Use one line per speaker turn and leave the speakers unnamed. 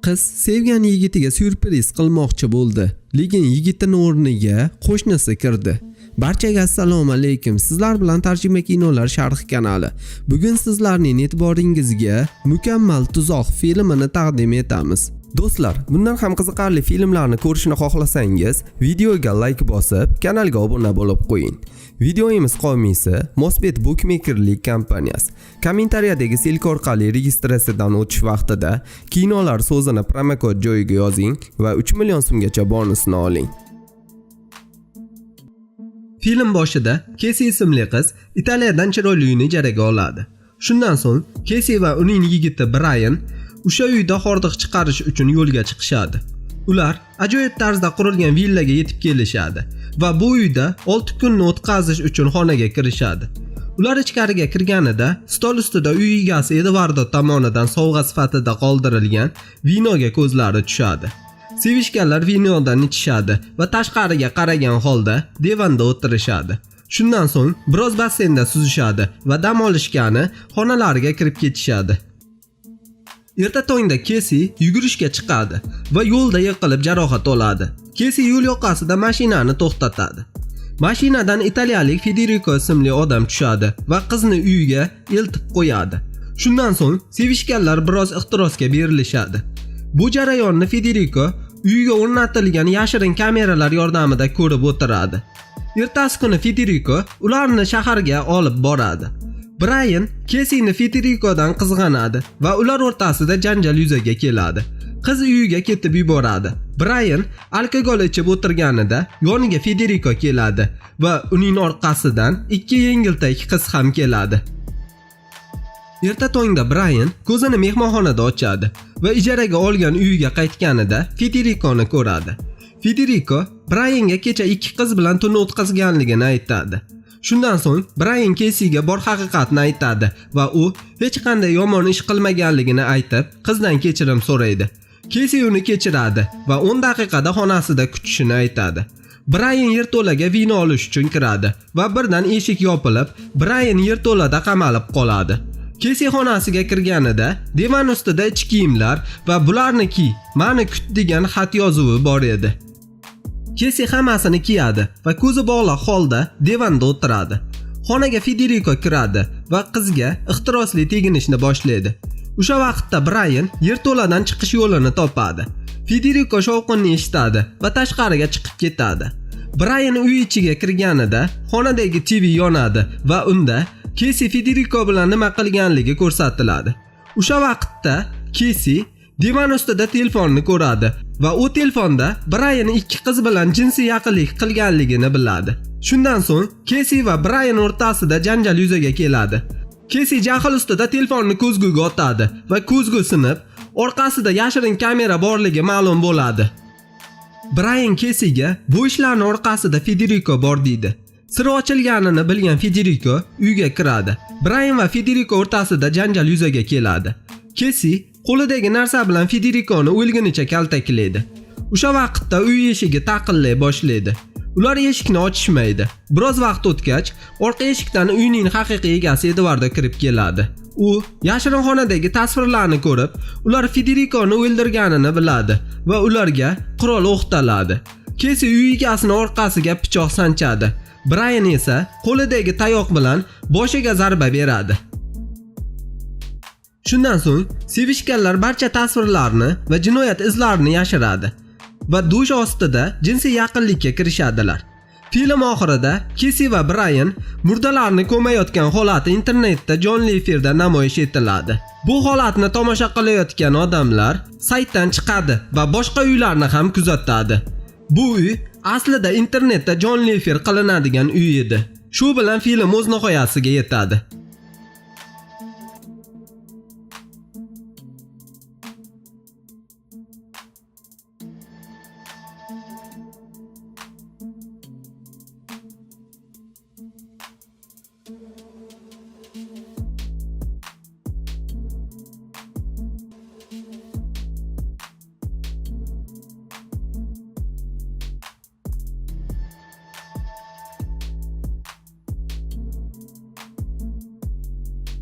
Qiz sevgan yigitiga syurpriz qilmoqchi bo'ldi, lekin yigitini o'rniga qo'shnisi kirdi. Barchaga assalomu alaykum. Sizlar bilan Tarjima kinolar sharh kanali. Bugun sizlarning e'tiboringizga Mukammal tuzoq filmini taqdim etamiz. Do'stlar, bundan ham qiziqarli filmlarni ko'rishni xohlasangiz, videoga like bosib, kanalga obuna bo'lib qo'ying. Videomiz homiysi Mosbet bukmekerlik kompaniyasi. Kommentariyadagi ссылка orqali registratsiyadan o'tish vaqtida kinolar so'zini promokod joyiga yozing va 3 million so'mgacha bonusni oling. Film boshida Kesi ismli qiz Italiyadan chiroyli uyni ijaraga oladi. Shundan so'ng Kesi va uning yigiti Brian o'sha uyda hordiq chiqarish uchun yo'lga chiqishadi. Ular ajoyib tarzda qurilgan villaga yetib kelishadi va bu uyda 6 kunni o'tkazish uchun xonaga kirishadi. Ular ichkariga kirganida stol ustida uy egasi Edvardo tomonidan sovg'a sifatida qoldirilgan vinoga ko'zlari tushadi. Sevishganlar vinodan ichishadi va tashqariga qaragan holda divanda o'tirishadi. Shundan so'ng biroz basseynda suzishadi va dam olishgani xonalariga kirib ketishadi. Erta tongda Kesi yugurishga chiqadi va yo'lda yiqilib jarohat oladi. Kesi yo'l yoqasida mashinani to'xtatadi. Mashinadan italiyalik Federico ismli odam tushadi va qizni uyiga eltib qo'yadi. Shundan so'ng sevishganlar biroz ehtirosga berilishadi. Bu jarayonni Federico uyiga o'rnatilgan yashirin kameralar yordamida ko'rib o'tiradi. Ertasi kuni Federico ularni shaharga olib boradi. Brian Kesini Federicodan qizg'anadi va ular o'rtasida janjal yuzaga keladi. Qiz uyiga ketib yuboradi. Brian alkogol ichib o'tirganida yoniga Federico keladi va uning orqasidan ikki yengiltak qiz ham keladi. Erta tongda Brian ko'zini mehmonxonada ochadi va ijaraga olgan uyiga qaytganida Federikoni ko'radi. Federico Brianga kecha ikki qiz bilan tunni o'tkazganligini aytadi. Shundan so'ng Brian Kesiga bor haqiqatni aytadi va u hech qanday yomon ish qilmaganligini aytib, qizdan kechirim so'raydi. Kesi uni kechiradi va 10 daqiqada xonasida kutishini aytadi. Brian yerto'laga vino olish uchun kiradi va birdan eshik yopilib, Brian yerto'lada qamalib qoladi. Kesi xonasiga kirganida divan ustida ich kiyimlar va "Bularni kiy, mani kut" degan xat yozuvi bor edi. Kesi hammasini kiyadi va ko'zi bog'liq holda divanda o'tiradi. Xonaga Federico kiradi va qizga ehtirosli teginishni boshlaydi. O'sha vaqtda Brian yerto'ladan chiqish yo'lini topadi. Federico shovqinni eshitadi va tashqariga chiqib ketadi. Brian uy ichiga kirganida xonadagi TV yonadi va unda Kesi Federico bilan nima qilganligi ko'rsatiladi. O'sha vaqtda Kesi divan ustida telefonni ko'radi va u telefonda Brian ikki qiz bilan jinsiy yaqinlik qilganligini biladi. Shundan so'ng Kesi va Brian o'rtasida janjal yuzaga keladi. Kesi jahl ustida telefonni ko'zguga otadi va ko'zgu sinib, orqasida yashirin kamera borligi ma'lum bo'ladi. Brian Kesiga bu ishlarning orqasida Federico bor deydi. Sir ochilganini bilgan Federico uyga kiradi. Brian va Federico o'rtasida janjal yuzaga keladi. Kesi qo'lidagi narsa bilan Federikoni o'lgunicha kaltaklaydi. O'sha vaqtda uy eshigi taqillay boshlaydi. Ular eshikni ochishmaydi. Biroz vaqt o'tgach, orqa eshikdan uyning haqiqiy egasi Edvardo kirib keladi. U yashirin xonadagi tasvirlarni ko'rib, ular Federikoni o'ldirganini biladi va ularga qurol o'qtaladi. Kesi uy egasini orqasiga pichoq sanchadi. Brian esa qo'lidagi tayoq bilan boshiga zarba beradi. Shundan so'ng sevishganlar barcha tasvirlarni va jinoyat izlarini yashiradi va dush ostida jinsiy yaqinlikka kirishadilar. Film oxirida Kesi va Brian murdalarni ko'mayotgan holati internetda jonli efirda namoyish etiladi. Bu holatni tomosha qilayotgan odamlar saytdan chiqadi va boshqa uylarni ham kuzatadi. Bu uy aslida internetda jonli efir qilinadigan uy edi. Shu bilan film o'z nihoyasiga yetadi.